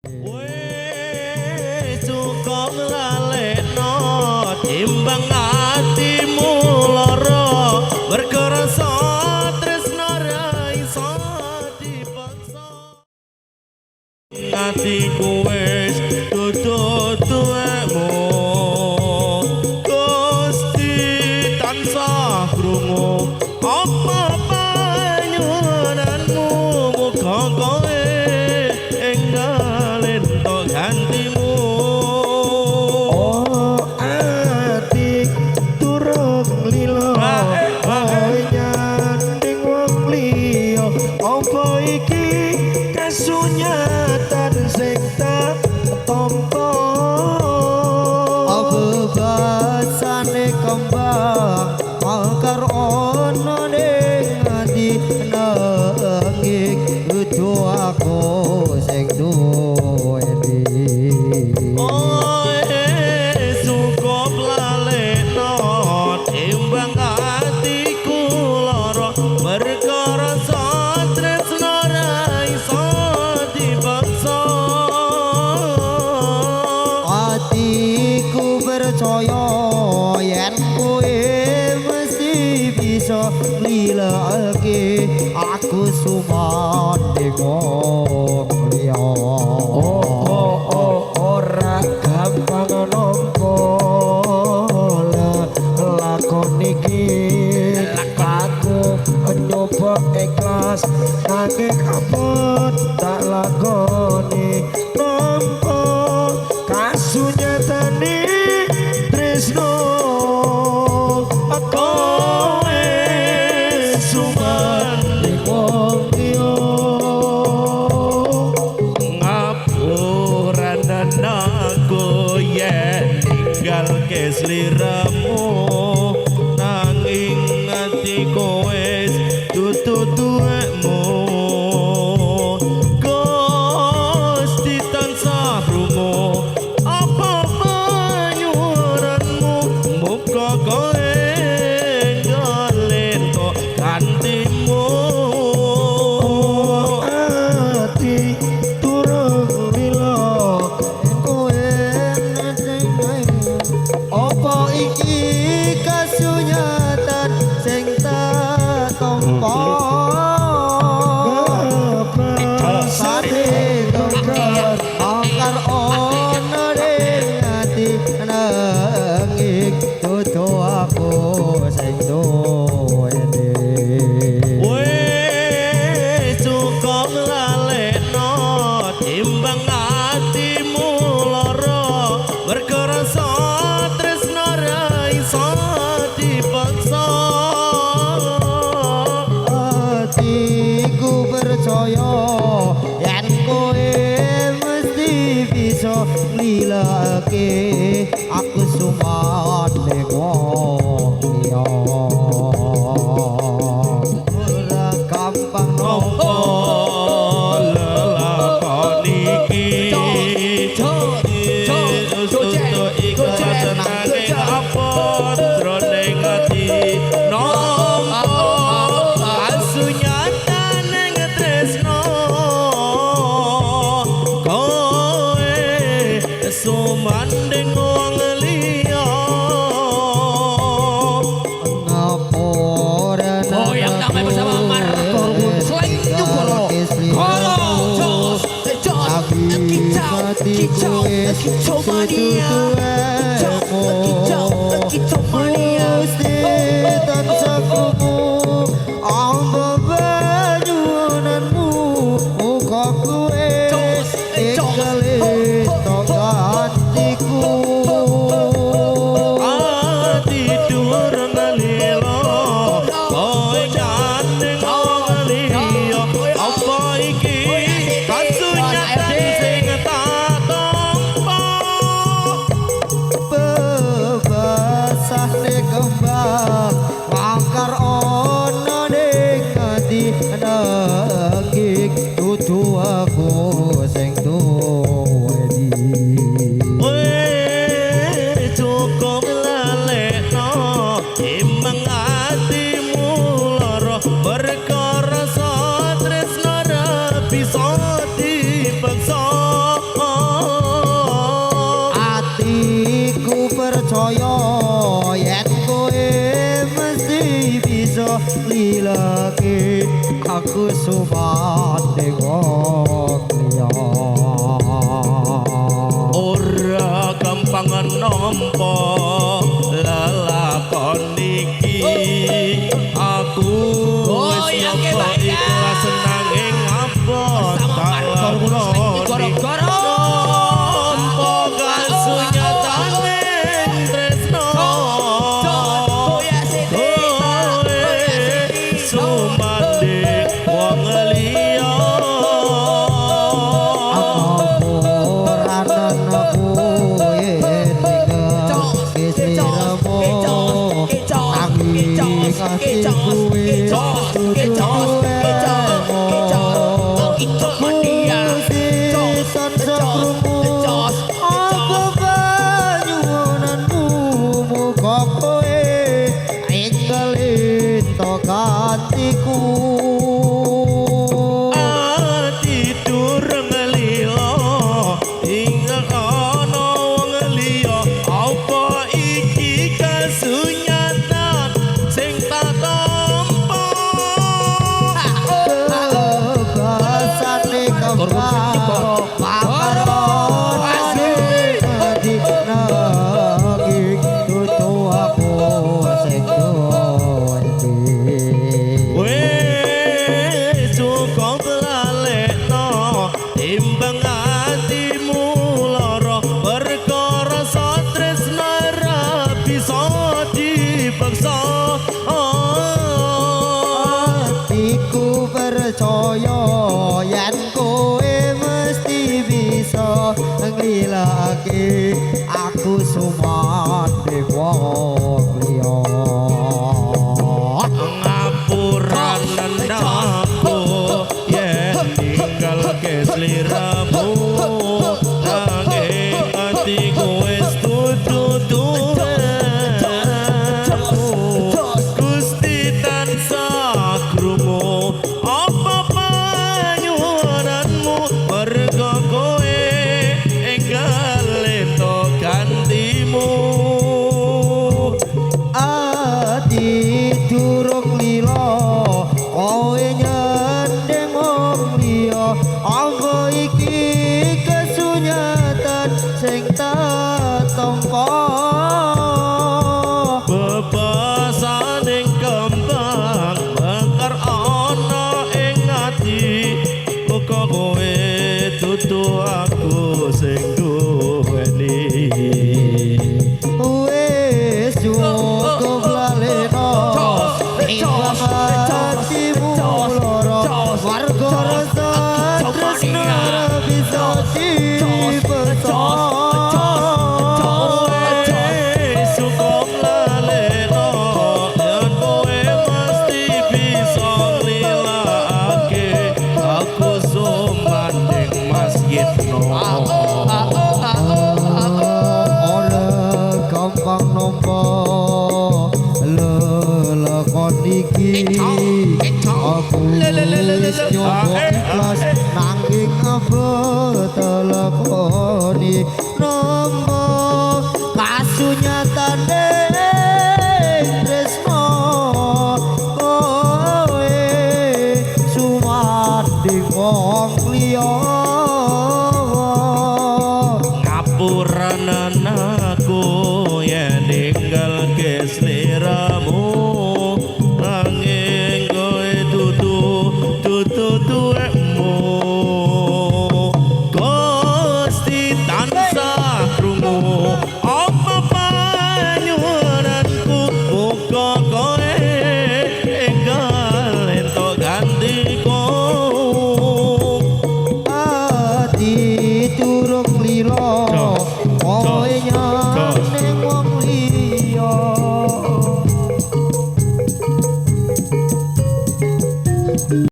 Wis cukup lalekno timbang atimu lara mergo rasa tresno ra iso dipaksa. Atiku wis dudu tuwekmu, Gusti tansah krungu apa panyuwunanmu, muga kowe enggal entuk gantimu. Oh ati durung lilo kowe nyanding wong liya, apa iki kasunyatan sing tak tampa? Bebasane kembang mekar ana ning ati, nanging dudu aku sing duweni. Oh, cukup lalekno timbang atiku lara mergo rasa tresno ra iso dipaksa. Atiku percaya yen kowe mesti bisa nglilake aku sumandhing wong liya. Oh oh oh, ora gampang nampa lakon iki, aku nyoba ikhlas nanging abot tak lakoni nampa kasunyatane tresno. Kowe sumandhing wong liya. Ngapuranen aku yen ninggalke sliramu, nanging atiku wis dudu tuwekmu. Gusti tansah krungu apa panyuwunanmu, muga kowe enggal entuk gantimu. Ati durung lilo kowe apa iki kasunyatan sing tak tampa? Sate kembang mekar ana ning ati, nanging dudu aku sing duweni. Wis cukup lalekno timbang atimu lara mergo rasa tresno ra iso dipaksa. Atiku percaya yen kowe mesti bisa nglilake aku sumandhing wong liya. Ora gampang Nampa lelakon iki, Tutu ikhlas nanging abot jroning ati nampa kasunyatane tresno, kowe sumandhing wong liya. Ngapura. Goyang damai bersama Marco Selain Nyugoro. Koro Jos Jos Kicau Kicau Kicau Mania, Kicau Kicau Kicau Mania. Gusti tansah krungu apa panyuwunanmu, muga kowe Jos, jos. enggal entuk gantiku. Ati durung lilo kowe nyanding wong liya, apa iki kasunyatan sing tak tampa? Bebasane percaya yen kowe mesti bisa lilake aku sumandhing wong liya. Ora gampang nampa lelakon iki, aku Oh, wis iya, oke, nyoba Mbak Ika. ikhlas nanging abot Bersama tak Marco Rulo lakoni. Goro-goro. Nampa kasunyatane tresno, kowe sumandhing wong liya. Ora kowe tinggal sliramu, nanging atiku wis dudu. Tansah krungu apa panyuwunanmu, muga kowe enggal entuk atiku. Ati durung lila ing ana wong liya, apa iki kasunyatan sing tak tampa? Bebasane kembang pakarone dadi nanging dudu aku sing duweni. Wis cukup lalekno timbang atimu lara, perkara tresna ra bisa dipaksa. Atiku percaya yen kowe mesti bisa nglilake aku sumandhing wong liya. Ngapuranen aku yen ninggalke sliramu, nanging atiku wis dudu duwemu. Gusti tansah krungu apa panyuwunanmu, merga kowe enggal entuk gantimu. Ati durung lila kowe nyandeng wong liya, apa iki kesunyatan sing tak tampa? Bebasaning kembang mekar ana ing ati, muga kowe dudu aku sing duweni. Wis cukup laleno timbang atimu lara, warga rasa tresno ora bisa dipeksa. Wis cukup laleno yen kowe mesti bisa nglilakake aku sumandhing Mas Yitno. Ora gampang nampa lelakon iki, aku wis nyoba ikhlas nanging abot lakoni nampa kasunyatane tresno, kowe sumandhing wong liya. Ngapuranen